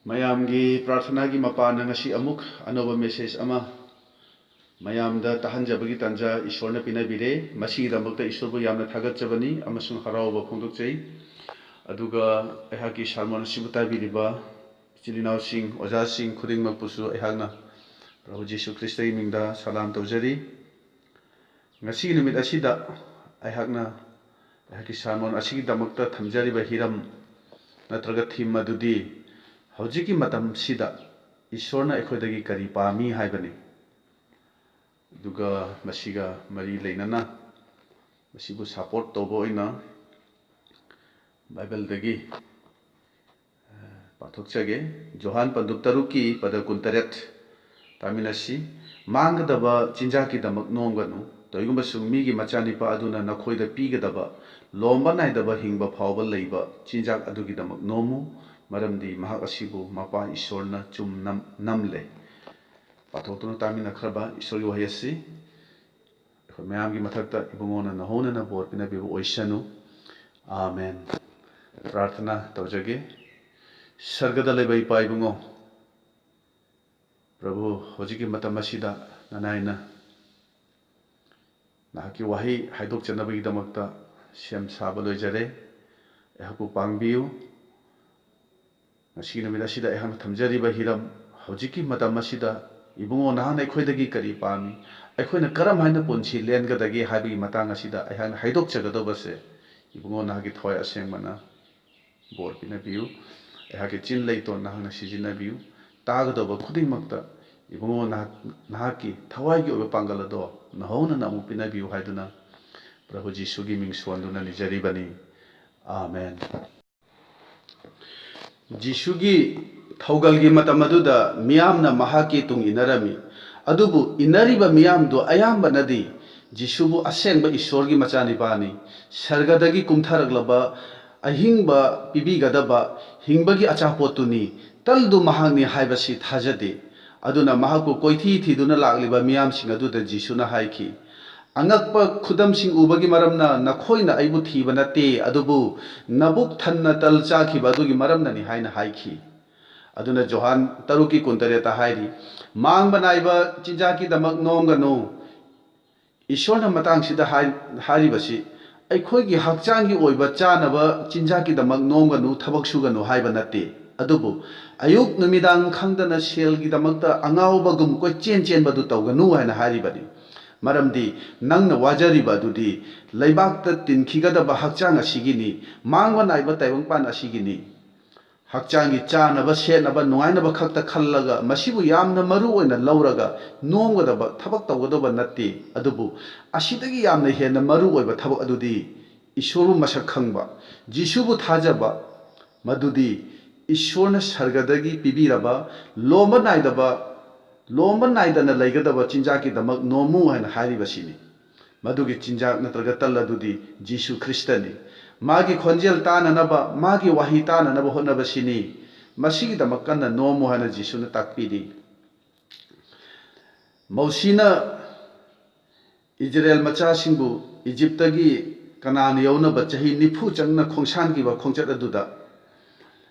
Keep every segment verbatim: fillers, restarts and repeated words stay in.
ꯃꯌꯥꯝꯒꯤ ꯄ꯭ꯔꯥꯔꯊꯅꯥꯒꯤ ꯃꯄꯥꯟꯅ ꯉꯁꯤ ꯑꯃꯨꯛ ꯑꯅꯧꯕ message ꯑꯃ ꯃꯌꯥꯝꯗ ꯇꯥꯍꯟꯖꯕꯒꯤ ꯇꯥꯟꯖꯥ ꯏꯁꯣꯔꯅ ꯄꯤꯅꯕꯤꯔꯦ꯫ ꯃꯁꯤꯒꯤꯗꯃꯛꯇ ꯏꯁꯣꯔꯕꯨ ꯌꯥꯝꯅ ꯊꯥꯒꯠꯆꯕꯅꯤ ꯑꯃꯁꯨꯡ ꯍꯔꯥꯎꯕ ꯐꯣꯡꯗꯣꯛꯆꯩ꯫ ꯑꯗꯨꯒ ꯑꯩꯍꯥꯛꯀꯤ sermon ꯑꯁꯤꯕꯨ ꯇꯥꯕꯤꯔꯤꯕ ꯏꯆꯤꯜ ꯏꯅꯥꯎꯁꯤꯡ, ꯑꯣꯖꯥꯁꯤꯡ ꯈꯨꯗꯤꯡꯃꯛꯄꯨꯁꯨ ꯑꯩꯍꯥꯛꯅ ꯄ꯭ꯔꯚꯨ ꯖꯤꯁꯨ ꯈ꯭ꯔꯤꯁꯇꯒꯤ ꯃꯤꯡꯗ ꯁꯂꯥꯝ ꯇꯧꯖꯔꯤ꯫ ꯉꯁꯤꯒꯤ ꯅꯨꯃꯤꯠ ꯑꯁꯤꯗ ꯑꯩꯍꯥꯛꯅ ꯑꯩꯍꯥꯛꯀꯤ sermon ꯑꯁꯤꯒꯤꯗꯃꯛꯇ ꯊꯝꯖꯔꯤꯕ ꯍꯤꯔꯝ ꯅꯠꯇ꯭ꯔꯒ theme ꯑꯗꯨꯗꯤ ꯍꯧꯖꯤꯛꯀꯤ ꯃꯇꯝꯁꯤꯗ ꯏꯁꯣꯔꯅ ꯑꯩꯈꯣꯏꯗꯒꯤ ꯀꯔꯤ ꯄꯥꯝꯃꯤ ꯍꯥꯏꯕꯅꯤ꯫ ꯑꯗꯨꯒ ꯃꯁꯤꯒ ꯃꯔꯤ ꯂꯩꯅꯅ ꯃꯁꯤꯕꯨ support ꯇꯧꯕ ꯑꯣꯏꯅ ꯕꯥꯏꯕꯜꯗꯒꯤ ꯄꯥꯊꯣꯛꯆꯒꯦ꯫ ꯖꯣꯍꯥꯟ ꯄꯟꯗꯨꯞ ꯇꯔꯨꯛꯀꯤ ꯄꯗ ꯀꯨꯟꯇꯔꯦꯠ ꯇꯥꯃꯤꯟꯅꯁꯤ꯫ "ꯃꯥꯡꯒꯗꯕ ꯆꯤꯟꯖꯥꯛꯀꯤꯗꯃꯛ ꯅꯣꯝꯒꯅꯨ, ꯀꯔꯤꯒꯨꯝꯕꯁꯨ ꯃꯤꯒꯤ ꯃꯆꯥꯅꯤꯄꯥ ꯑꯗꯨꯅ ꯅꯈꯣꯏꯗ ꯄꯤꯒꯗꯕ ꯂꯣꯝꯕ ꯅꯥꯏꯗꯕ ꯍꯤꯡꯕ ꯐꯥꯎꯕ ꯂꯩꯕ ꯆꯤꯟꯖꯥꯛ ꯑꯗꯨꯒꯤꯗꯃꯛ ꯅꯣꯝꯃꯨ, ꯃꯔꯝꯗꯤ ꯃꯍꯥꯛ ꯑꯁꯤꯕꯨ ꯃꯄꯥ ꯏꯁꯣꯔꯅ ꯆꯨꯝꯅ ꯅꯝꯂꯦ"꯫ ꯄꯥꯊꯣꯛꯇꯨꯅ ꯇꯥꯃꯤꯟꯅꯈ꯭ꯔꯕ ꯏꯁꯣꯔꯒꯤ ꯋꯥꯍꯩ ꯑꯁꯤ ꯑꯩꯈꯣꯏ ꯃꯌꯥꯝꯒꯤ ꯃꯊꯛꯇ ꯏꯕꯨꯡꯉꯣꯅ ꯅꯍꯧꯅꯅ ꯕꯣꯔ ꯄꯤꯅꯕꯤꯕ ꯑꯣꯏꯁꯅꯨ꯫ ꯑꯥꯃꯦꯟ꯫ ꯄ꯭ꯔꯥꯔꯊꯅꯥ ꯇꯧꯖꯒꯦ꯫ ꯁꯔꯒꯗ ꯂꯩꯕ ꯏꯄꯥ ꯏꯕꯨꯡꯉꯣ, ꯄ꯭ꯔꯚꯨ, ꯍꯧꯖꯤꯛꯀꯤ ꯃꯇꯝ ꯑꯁꯤꯗ ꯅꯅꯥꯏꯅ ꯅꯍꯥꯛꯀꯤ ꯋꯥꯍꯩ ꯍꯥꯏꯗꯣꯛꯆꯅꯕꯒꯤꯗꯃꯛꯇ ꯁꯦꯝ ꯁꯥꯕ ꯂꯣꯏꯖꯔꯦ꯫ ꯑꯩꯍꯥꯛꯄꯨ ꯄꯥꯡꯕꯤꯌꯨ꯫ ꯉꯁꯤꯒꯤ ꯅꯨꯃꯤꯠ ꯑꯁꯤꯗ ꯑꯩꯍꯥꯛꯅ ꯊꯝꯖꯔꯤꯕ ꯍꯤꯔꯝ, ꯍꯧꯖꯤꯛꯀꯤ ꯃꯇꯝ ꯑꯁꯤꯗ ꯏꯕꯨꯡꯉꯣ ꯅꯍꯥꯛꯅ ꯑꯩꯈꯣꯏꯗꯒꯤ ꯀꯔꯤ ꯄꯥꯝꯃꯤ, ꯑꯩꯈꯣꯏꯅ ꯀꯔꯝ ꯍꯥꯏꯅ ꯄꯨꯟꯁꯤ ꯂꯦꯟꯒꯗꯒꯦ ꯍꯥꯏꯕꯒꯤ ꯃꯇꯥꯡ ꯑꯁꯤꯗ ꯑꯩꯍꯥꯛꯅ ꯍꯥꯏꯗꯣꯛꯆꯒꯗꯧꯕꯁꯦ, ꯏꯕꯨꯡꯉꯣ ꯅꯍꯥꯛꯀꯤ ꯊꯋꯥꯏ ꯑꯁꯦꯡꯕꯅ ꯕꯣꯔ ꯄꯤꯅꯕꯤꯌꯨ꯫ ꯑꯩꯍꯥꯛꯀꯤ ꯆꯤꯟ ꯂꯩꯇꯣꯟ ꯅꯍꯥꯛꯅ ꯁꯤꯖꯤꯟꯅꯕꯤꯌꯨ꯫ ꯇꯥꯒꯗꯧꯕ ꯈꯨꯗꯤꯡꯃꯛꯇ ꯏꯕꯨꯡꯉꯣ ꯅꯍꯥꯛ, ꯅꯍꯥꯛꯀꯤ ꯊꯋꯥꯏꯒꯤ ꯑꯣꯏꯕ ꯄꯥꯡꯒꯜ ꯑꯗꯣ ꯅꯍꯧꯅꯅ ꯑꯃꯨꯛ ꯄꯤꯅꯕꯤꯌꯨ ꯍꯥꯏꯗꯨꯅ ꯄ꯭ꯔꯚꯨ ꯖꯤꯁꯨꯒꯤ ꯃꯤꯡ ꯁꯣꯟꯗꯨꯅ ꯅꯤꯖꯔꯤꯕꯅꯤ꯫ ꯑꯥꯃꯦꯟ꯫ ꯖꯤꯁꯨꯒꯤ ꯊꯧꯒꯜꯒꯤ ꯃꯇꯝ ꯑꯗꯨꯗ ꯃꯤꯌꯥꯝꯅ ꯃꯍꯥꯛꯀꯤ ꯇꯨꯡ ꯏꯟꯅꯔꯝꯃꯤ꯫ ꯑꯗꯨꯕꯨ ꯏꯟꯅꯔꯤꯕ ꯃꯤꯌꯥꯝꯗꯨ ꯑꯌꯥꯝꯕꯅꯗꯤ ꯖꯤꯁꯨꯕꯨ ꯑꯁꯦꯡꯕ ꯏꯁꯣꯔꯒꯤ ꯃꯆꯥꯅꯤꯄꯥꯅꯤ, ꯁꯔꯒꯗꯒꯤ ꯀꯨꯝꯊꯔꯛꯂꯕ ꯑꯍꯤꯡꯕ ꯄꯤꯕꯤꯒꯗꯕ ꯍꯤꯡꯕꯒꯤ ꯑꯆꯥꯄꯣꯠꯇꯨꯅꯤ, ꯇꯜꯗꯨ ꯃꯍꯥꯛꯅꯤ ꯍꯥꯏꯕꯁꯤ ꯊꯥꯖꯗꯦ꯫ ꯑꯗꯨꯅ ꯃꯍꯥꯛꯄꯨ ꯀꯣꯏꯊꯤ ꯊꯤꯗꯨꯅ ꯂꯥꯛꯂꯤꯕ ꯃꯤꯌꯥꯝꯁꯤꯡ ꯑꯗꯨꯗ ꯖꯤꯁꯨꯅ ꯍꯥꯏꯈꯤ, "ꯑꯉꯛꯄ ꯈꯨꯗꯝꯁꯤꯡ ꯎꯕꯒꯤ ꯃꯔꯝꯅ ꯅꯈꯣꯏꯅ ꯑꯩꯕꯨ ꯊꯤꯕ ꯅꯠꯇꯦ, ꯑꯗꯨꯕꯨ ꯅꯕꯨꯛ ꯊꯟꯅ ꯇꯜ ꯆꯥꯈꯤꯕ ꯑꯗꯨꯒꯤ ꯃꯔꯝꯅꯅꯤ" ꯍꯥꯏꯅ ꯍꯥꯏꯈꯤ꯫ ꯑꯗꯨꯅ ꯖꯣꯍꯥꯟ ꯇꯔꯨꯛꯀꯤ ꯀꯨꯟꯇꯔꯦꯠꯇ ꯍꯥꯏꯔꯤ, "ꯃꯥꯡꯕ ꯅꯥꯏꯕ ꯆꯤꯟꯖꯥꯛꯀꯤꯗꯃꯛ ꯅꯣꯝꯒꯅꯨ"꯫ ꯏꯁꯣꯔꯅ ꯃꯇꯥꯡꯁꯤꯗ ꯍꯥꯏ-, ꯍꯥꯏꯔꯤꯕꯁꯤ ꯑꯩꯈꯣꯏꯒꯤ ꯍꯛꯆꯥꯡꯒꯤ ꯑꯣꯏꯕ ꯆꯥꯅꯕ ꯆꯤꯟꯖꯥꯛꯀꯤꯗꯃꯛ ꯅꯣꯝꯒꯅꯨ, ꯊꯕꯛ ꯁꯨꯒꯅꯨ ꯍꯥꯏꯕ ꯅꯠꯇꯦ꯫ ꯑꯗꯨꯕꯨ ꯑꯌꯨꯛ ꯅꯨꯃꯤꯗꯥꯡ ꯈꯪꯗꯅ ꯁꯦꯜꯒꯤꯗꯃꯛꯇ ꯑꯉꯥꯎꯕꯒꯨꯝ ꯀꯣꯏꯆꯦꯟ ꯆꯦꯟꯕꯗꯨ ꯇꯧꯒꯅꯨ ꯍꯥꯏꯅ ꯍꯥꯏꯔꯤꯕꯅꯤ꯫ ꯃꯔꯝꯗꯤ ꯅꯪꯅ ꯋꯥꯖꯔꯤꯕ ꯑꯗꯨꯗꯤ ꯂꯩꯕꯥꯛꯇ ꯇꯤꯟꯈꯤꯒꯗꯕ ꯍꯛꯆꯥꯡ ꯑꯁꯤꯒꯤꯅꯤ, ꯃꯥꯡꯕ ꯅꯥꯏꯕ ꯇꯥꯏꯕꯪꯄꯥꯟ ꯑꯁꯤꯒꯤꯅꯤ꯫ ꯍꯛꯆꯥꯡꯒꯤ ꯆꯥꯅꯕ ꯁꯦꯠꯅꯕ ꯅꯨꯡꯉꯥꯏꯅꯕ ꯈꯛꯇ ꯈꯜꯂꯒ ꯃꯁꯤꯕꯨ ꯌꯥꯝꯅ ꯃꯔꯨ ꯑꯣꯏꯅ ꯂꯧꯔꯒ ꯅꯣꯝꯒꯗꯕ ꯊꯕꯛ ꯇꯧꯒꯗꯕ ꯅꯠꯇꯦ꯫ ꯑꯗꯨꯕꯨ ꯑꯁꯤꯗꯒꯤ ꯌꯥꯝꯅ ꯍꯦꯟꯅ ꯃꯔꯨ ꯑꯣꯏꯕ ꯊꯕꯛ ꯑꯗꯨꯗꯤ ꯏꯁꯣꯔꯕꯨ ꯃꯁꯛ ꯈꯪꯕ, ꯖꯤꯁꯨꯕꯨ ꯊꯥꯖꯕ, ꯃꯗꯨꯗꯤ ꯏꯁꯣꯔꯅ ꯁꯔꯒꯗꯒꯤ ꯄꯤꯕꯤꯔꯕ ꯂꯣꯝꯕ ꯅꯥꯏꯗꯕ, ꯂꯣꯝꯕ ꯅꯥꯏꯗꯅ ꯂꯩꯒꯗꯕ ꯆꯤꯟꯖꯥꯛꯀꯤꯗꯃꯛ ꯅꯣꯝꯃꯨ ꯍꯥꯏꯅ ꯍꯥꯏꯔꯤꯕꯁꯤꯅꯤ꯫ ꯃꯗꯨꯒꯤ ꯆꯤꯟꯖꯥꯛ ꯅꯠꯇ꯭ꯔꯒ ꯇꯜ ꯑꯗꯨꯗꯤ ꯖꯤꯁꯨ ꯈ꯭ꯔꯤꯁꯇꯅꯤ꯫ ꯃꯥꯒꯤ ꯈꯣꯟꯖꯦꯜ ꯇꯥꯅꯅꯕ, ꯃꯥꯒꯤ ꯋꯥꯍꯩ ꯇꯥꯅꯅꯕ ꯍꯣꯠꯅꯕꯁꯤꯅꯤ꯫ ꯃꯁꯤꯒꯤꯗꯃꯛ ꯀꯟꯅ ꯅꯣꯝꯃꯨ ꯍꯥꯏꯅ ꯖꯤꯁꯨꯅ ꯇꯥꯛꯄꯤꯔꯤ꯫ ꯃꯧꯁꯤꯅ ꯏꯖꯔꯦꯜ ꯃꯆꯥꯁꯤꯡꯕꯨ ꯏꯖꯤꯞꯇꯒꯤ ꯀꯅꯥꯟ ꯌꯧꯅꯕ ꯆꯍꯤ ꯅꯤꯐꯨ ꯆꯪꯅ ꯈꯣꯡꯁꯥꯟꯈꯤꯕ ꯈꯣꯡꯆꯠ ꯑꯗꯨꯗ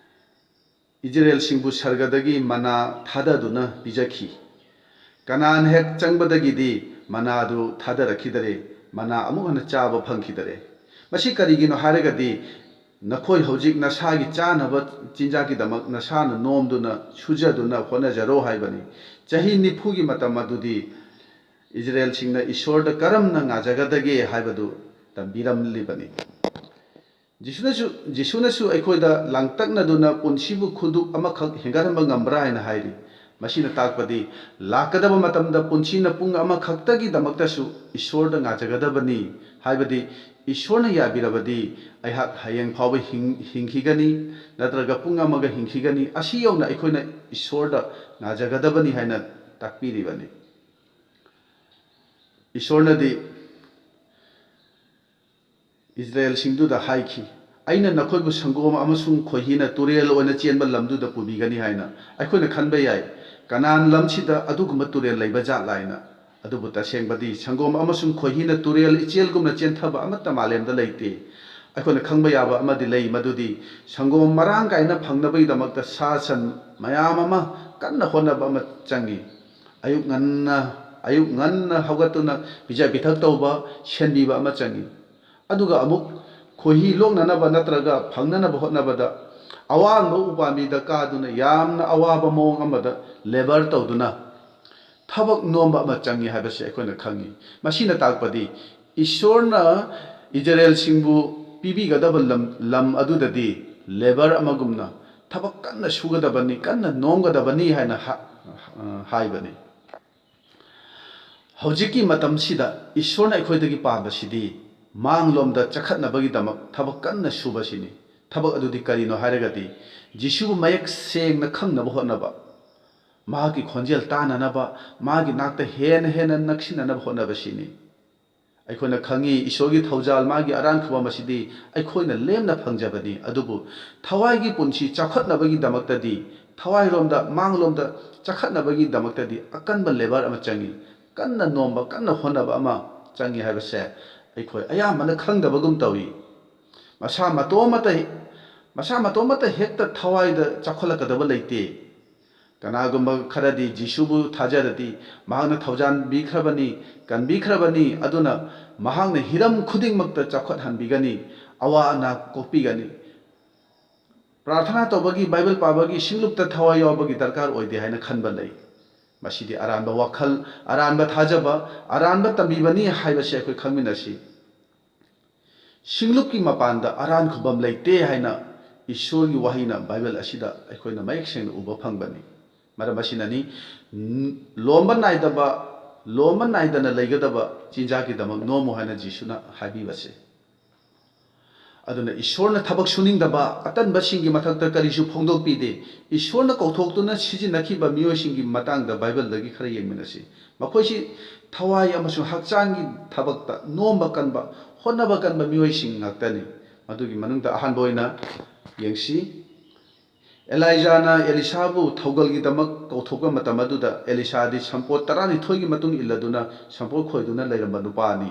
ꯏꯖꯔꯦꯜꯁꯤꯡꯕꯨ ꯁꯔꯒꯗꯒꯤ ꯃꯅꯥ ꯊꯥꯗꯗꯨꯅ ꯄꯤꯖꯈꯤ꯫ ꯀꯅꯥꯟ ꯍꯦꯛ ꯆꯪꯕꯗꯒꯤꯗꯤ ꯃꯅꯥꯗꯨ ꯊꯥꯗꯔꯛꯈꯤꯗꯔꯦ, ꯃꯅꯥ ꯑꯃꯨꯛ ꯍꯟꯅ ꯆꯥꯕ ꯐꯪꯈꯤꯗꯔꯦ꯫ ꯃꯁꯤ ꯀꯔꯤꯒꯤꯅꯣ ꯍꯥꯏꯔꯒꯗꯤ, ꯅꯈꯣꯏ ꯍꯧꯖꯤꯛ ꯅꯁꯥꯒꯤ ꯆꯥꯅꯕ ꯆꯤꯟꯖꯥꯛꯀꯤꯗꯃꯛ ꯅꯁꯥꯅ ꯅꯣꯝꯗꯨꯅ ꯁꯨꯖꯗꯨꯅ ꯍꯣꯠꯅꯖꯔꯣ ꯍꯥꯏꯕꯅꯤ꯫ ꯆꯍꯤ ꯅꯤꯐꯨꯒꯤ ꯃꯇꯝ ꯑꯗꯨꯗꯤ ꯏꯖꯔꯦꯜꯁꯤꯡꯅ ꯏꯁꯣꯔꯗ ꯀꯔꯝꯅ ꯉꯥꯖꯒꯗꯒꯦ ꯍꯥꯏꯕꯗꯨ ꯇꯝꯕꯤꯔꯝꯂꯤꯕꯅꯤ꯫ ꯖꯤꯁꯨꯅꯁꯨ, ꯖꯤꯁꯨꯅꯁꯨ ꯑꯩꯈꯣꯏꯗ ꯂꯥꯡꯇꯛꯅꯗꯨꯅ ꯄꯨꯟꯁꯤꯕꯨ ꯈꯨꯗꯨꯞ ꯑꯃꯈꯛ ꯍꯦꯟꯒꯠꯍꯟꯕ ꯉꯝꯕ꯭ꯔꯥ ꯍꯥꯏꯅ ꯍꯥꯏꯔꯤ꯫ ꯃꯁꯤꯅ ꯇꯥꯛꯄꯗꯤ ꯂꯥꯛꯀꯗꯕ ꯃꯇꯝꯗ ꯄꯨꯟꯁꯤꯅ ꯄꯨꯡ ꯑꯃꯈꯛꯇꯒꯤꯗꯃꯛꯇꯁꯨ ꯏꯁꯣꯔꯗ ꯉꯥꯖꯒꯗꯕꯅꯤ꯫ ꯍꯥꯏꯕꯗꯤ ꯏꯁꯣꯔꯅ ꯌꯥꯕꯤꯔꯕꯗꯤ ꯑꯩꯍꯥꯛ ꯍꯌꯦꯡ ꯐꯥꯎꯕ ꯍꯤꯡ-, ꯍꯤꯡꯈꯤꯒꯅꯤ, ꯅꯠꯇ꯭ꯔꯒ ꯄꯨꯡ ꯑꯃꯒ ꯍꯤꯡꯈꯤꯒꯅꯤ꯫ ꯑꯁꯤ ꯌꯧꯅ ꯑꯩꯈꯣꯏꯅ ꯏꯁꯣꯔꯗ ꯉꯥꯖꯒꯗꯕꯅꯤ ꯍꯥꯏꯅ ꯇꯥꯛꯄꯤꯔꯤꯕꯅꯤ꯫ ꯏꯁꯣꯔꯅꯗꯤ ꯏꯖꯔꯦꯜꯁꯤꯡꯗꯨꯗ ꯍꯥꯏꯈꯤ, "ꯑꯩꯅ ꯅꯈꯣꯏꯕꯨ ꯁꯪꯒꯣꯝ ꯑꯃꯁꯨꯡ ꯈꯣꯏꯍꯤꯅ ꯇꯨꯔꯦꯜ ꯑꯣꯏꯅ ꯆꯦꯟꯕ ꯂꯝꯗꯨꯗ ꯄꯨꯕꯤꯒꯅꯤ" ꯍꯥꯏꯅ꯫ ꯑꯩꯈꯣꯏꯅ ꯈꯟꯕ ꯌꯥꯏ, "ꯀꯅꯥꯟ ꯂꯝꯁꯤꯗ ꯑꯗꯨꯒꯨꯝꯕ ꯇꯨꯔꯦꯜ ꯂꯩꯕ ꯖꯥꯠꯂꯥ?" ꯍꯥꯏꯅ꯫ ꯑꯗꯨꯕꯨ ꯇꯁꯦꯡꯕꯗꯤ ꯁꯪꯒꯣꯝ ꯑꯃꯁꯨꯡ ꯈꯣꯏꯍꯤꯅ ꯇꯨꯔꯦꯜ ꯏꯆꯦꯜꯒꯨꯝꯅ ꯆꯦꯟꯊꯕ ꯑꯃꯠꯇ ꯃꯥꯂꯦꯝꯗ ꯂꯩꯇꯦ꯫ ꯑꯩꯈꯣꯏꯅ ꯈꯪꯕ ꯌꯥꯕ ꯑꯃꯗꯤ ꯂꯩ, ꯃꯗꯨꯗꯤ ꯁꯪꯒꯣꯝ ꯃꯔꯥꯡ ꯀꯥꯏꯅ ꯐꯪꯅꯕꯒꯤꯗꯃꯛꯇ ꯁꯥ ꯁꯟ ꯃꯌꯥꯝ ꯑꯃ ꯀꯟꯅ ꯍꯣꯠꯅꯕ ꯑꯃ ꯆꯪꯉꯤ꯫ ꯑꯌꯨꯛ ꯉꯟꯅ, ꯑꯌꯨꯛ ꯉꯟꯅ ꯍꯧꯒꯠꯇꯨꯅ ꯄꯤꯖ ꯄꯤꯊꯛ ꯇꯧꯕ, ꯁꯦꯟꯕꯤꯕ ꯑꯃ ꯆꯪꯉꯤ꯫ ꯑꯗꯨꯒ ꯑꯃꯨꯛ ꯈꯣꯏꯍꯤ ꯂꯣꯛꯅꯅꯕ ꯅꯠꯇ꯭ꯔꯒ ꯐꯪꯅꯅꯕ ꯍꯣꯠꯅꯕꯗ ꯑꯋꯥꯡꯕ ꯎꯄꯥꯝꯕꯤꯗ ꯀꯥꯗꯨꯅ ꯌꯥꯝꯅ ꯑꯋꯥꯕ ꯃꯑꯣꯡ ꯑꯃꯗ ꯂꯦꯕꯔ ꯇꯧꯗꯨꯅ ꯊꯕꯛ ꯅꯣꯝꯕ ꯑꯃ ꯆꯪꯉꯤ ꯍꯥꯏꯕꯁꯤ ꯑꯩꯈꯣꯏꯅ ꯈꯪꯉꯤ꯫ ꯃꯁꯤꯅ ꯇꯥꯛꯄꯗꯤ ꯏꯁꯣꯔꯅ ꯏꯖꯔꯦꯜꯁꯤꯡꯕꯨ ꯄꯤꯕꯤꯒꯗꯕ ꯂꯝ, ꯂꯝ ꯑꯗꯨꯗꯗꯤ ꯂꯦꯕꯔ ꯑꯃꯒꯨꯝꯅ ꯊꯕꯛ ꯀꯟꯅ ꯁꯨꯒꯗꯕꯅꯤ, ꯀꯟꯅ ꯅꯣꯝꯒꯗꯕꯅꯤ ꯍꯥꯏꯅ ꯍꯥ-, ꯑ, ꯍꯥꯏꯕꯅꯤ꯫ ꯍꯧꯖꯤꯛꯀꯤ ꯃꯇꯝꯁꯤꯗ ꯏꯁꯣꯔꯅ ꯑꯩꯈꯣꯏꯗꯒꯤ ꯄꯥꯝꯕꯁꯤꯗꯤ ꯃꯥꯡꯂꯣꯝꯗ ꯆꯈꯠꯅꯕꯒꯤꯗꯃꯛ ꯊꯕꯛ ꯀꯟꯅ ꯁꯨꯕꯁꯤꯅꯤ꯫ ꯊꯕꯛ ꯑꯗꯨꯗꯤ ꯀꯔꯤꯅꯣ ꯍꯥꯏꯔꯒꯗꯤ, ꯖꯤꯁꯨꯕꯨ ꯃꯌꯦꯛ ꯁꯦꯡꯅ ꯈꯪꯅꯕ ꯍꯣꯠꯅꯕ, ꯃꯍꯥꯛꯀꯤ ꯈꯣꯟꯖꯦꯜ ꯇꯥꯅꯅꯕ, ꯃꯥꯒꯤ ꯅꯥꯛꯇ ꯍꯦꯟꯅ ꯍꯦꯟꯅ ꯅꯛꯁꯤꯟꯅꯅꯕ ꯍꯣꯠꯅꯕꯁꯤꯅꯤ꯫ ꯑꯩꯈꯣꯏꯅ ꯈꯪꯉꯤ, ꯏꯁꯣꯔꯒꯤ ꯊꯧꯖꯥꯜ, ꯃꯥꯒꯤ ꯑꯔꯥꯟ ꯈꯨꯕꯝ ꯑꯁꯤꯗꯤ ꯑꯩꯈꯣꯏꯅ ꯂꯦꯝꯅ ꯐꯪꯖꯕꯅꯤ꯫ ꯑꯗꯨꯕꯨ ꯊꯋꯥꯏꯒꯤ ꯄꯨꯟꯁꯤ ꯆꯥꯎꯈꯠꯅꯕꯒꯤꯗꯃꯛꯇꯗꯤ, ꯊꯋꯥꯏꯔꯣꯝꯗ, ꯃꯥꯡꯂꯣꯝꯗ ꯆꯈꯠꯅꯕꯒꯤꯗꯃꯛꯇꯗꯤ ꯑꯀꯟꯕ ꯂꯦꯕꯔ ꯑꯃ ꯆꯪꯉꯤ꯫ ꯀꯟꯅ ꯅꯣꯝꯕ, ꯀꯟꯅ ꯍꯣꯠꯅꯕ ꯑꯃ ꯆꯪꯉꯤ ꯍꯥꯏꯕꯁꯦ ꯑꯩꯈꯣꯏ ꯑꯌꯥꯝꯕꯅ ꯈꯪꯗꯕꯒꯨꯝ ꯇꯧꯏ꯫ ꯃꯁꯥ ꯃꯇꯣꯝꯇ, ꯃꯁꯥ ꯃꯇꯣꯝꯇ ꯍꯦꯛꯇ ꯊꯋꯥꯏꯗ ꯆꯥꯎꯈꯠꯂꯛꯀꯗꯕ ꯂꯩꯇꯦ꯫ ꯀꯅꯥꯒꯨꯝꯕ ꯈꯔꯗꯤ ꯖꯤꯁꯨꯕꯨ ꯊꯥꯖꯔꯗꯤ ꯃꯍꯥꯛꯅ ꯊꯧꯖꯥꯟꯕꯤꯈ꯭ꯔꯕꯅꯤ, ꯀꯟꯕꯤꯈ꯭ꯔꯕꯅꯤ, ꯑꯗꯨꯅ ꯃꯍꯥꯛꯅ ꯍꯤꯔꯝ ꯈꯨꯗꯤꯡꯃꯛꯇ ꯆꯥꯎꯈꯠꯍꯟꯕꯤꯒꯅꯤ, ꯑꯋꯥ ꯑꯅꯥ ꯀꯣꯛꯄꯤꯒꯅꯤ꯫ ꯄ꯭ꯔꯥꯔꯊꯅꯥ ꯇꯧꯕꯒꯤ, ꯕꯥꯏꯕꯜ ꯄꯥꯕꯒꯤ, ꯁꯤꯡꯂꯨꯞꯇ ꯊꯋꯥꯏ ꯌꯥꯎꯕꯒꯤ ꯗꯔꯀꯥꯔ ꯑꯣꯏꯗꯦ ꯍꯥꯏꯅ ꯈꯟꯕ ꯂꯩ꯫ ꯃꯁꯤꯗꯤ ꯑꯔꯥꯟꯕ ꯋꯥꯈꯜ, ꯑꯔꯥꯟꯕ ꯊꯥꯖꯕ, ꯑꯔꯥꯟꯕ ꯇꯝꯕꯤꯕꯅꯤ ꯍꯥꯏꯕꯁꯤ ꯑꯩꯈꯣꯏ ꯈꯪꯃꯤꯟꯅꯁꯤ꯫ ꯁꯤꯡꯂꯨꯞꯀꯤ ꯃꯄꯥꯟꯗ ꯑꯔꯥꯟ ꯈꯨꯕꯝ ꯂꯩꯇꯦ ꯍꯥꯏꯅ ꯏꯁꯣꯔꯒꯤ ꯋꯥꯍꯩꯅ ꯕꯥꯏꯕꯜ ꯑꯁꯤꯗ ꯑꯩꯈꯣꯏꯅ ꯃꯌꯦꯛ ꯁꯦꯡꯅ ꯎꯕ ꯐꯪꯕꯅꯤ꯫ ꯃꯔꯝ ꯑꯁꯤꯅꯅꯤ, ꯂꯣꯝꯕ ꯅꯥꯏꯗꯕ, ꯂꯣꯝꯕ ꯅꯥꯏꯗꯅ ꯂꯩꯒꯗꯕ ꯆꯤꯟꯖꯥꯛꯀꯤꯗꯃꯛ ꯅꯣꯝꯃꯨ ꯍꯥꯏꯅ ꯖꯤꯁꯨꯅ ꯍꯥꯏꯕꯤꯕꯁꯦ꯫ ꯑꯗꯨꯅ ꯏꯁꯣꯔꯅ ꯊꯕꯛ ꯁꯨꯅꯤꯡꯗꯕ ꯑꯇꯟꯕꯁꯤꯡꯒꯤ ꯃꯊꯛꯇ ꯀꯔꯤꯁꯨ ꯐꯣꯡꯗꯣꯛꯄꯤꯗꯦ꯫ ꯏꯁꯣꯔꯅ ꯀꯧꯊꯣꯛꯇꯨꯅ ꯁꯤꯖꯤꯟꯅꯈꯤꯕ ꯃꯤꯑꯣꯏꯁꯤꯡꯒꯤ ꯃꯇꯥꯡꯗ ꯕꯥꯏꯕꯜꯗꯒꯤ ꯈꯔ ꯌꯦꯡꯃꯤꯟꯅꯁꯤ꯫ ꯃꯈꯣꯏꯁꯤ ꯊꯋꯥꯏ ꯑꯃꯁꯨꯡ ꯍꯛꯆꯥꯡꯒꯤ ꯊꯕꯛꯇ ꯅꯣꯝꯕ ꯀꯟꯕ, ꯍꯣꯠꯅꯕ ꯀꯟꯕ ꯃꯤꯑꯣꯏꯁꯤꯡ ꯉꯥꯛꯇꯅꯤ꯫ ꯃꯗꯨꯒꯤ ꯃꯅꯨꯡꯗ ꯑꯍꯥꯟꯕ ꯑꯣꯏꯅ ꯌꯦꯡꯁꯤ꯫ ꯑꯦꯂꯥꯏꯖꯥꯅ ꯑꯦꯂꯤꯁꯥꯕꯨ ꯊꯧꯒꯜꯒꯤꯗꯃꯛ ꯀꯧꯊꯣꯛꯄ ꯃꯇꯝ ꯑꯗꯨꯗ ꯑꯦꯂꯤꯁꯥꯗꯤ ꯁꯝꯄꯣꯠ ꯇꯔꯥꯅꯤꯊꯣꯏꯒꯤ ꯃꯇꯨꯡ ꯏꯜꯂꯗꯨꯅ ꯁꯝꯄꯣꯠ ꯈꯣꯏꯗꯨꯅ ꯂꯩꯔꯝꯕ ꯅꯨꯄꯥꯅꯤ꯫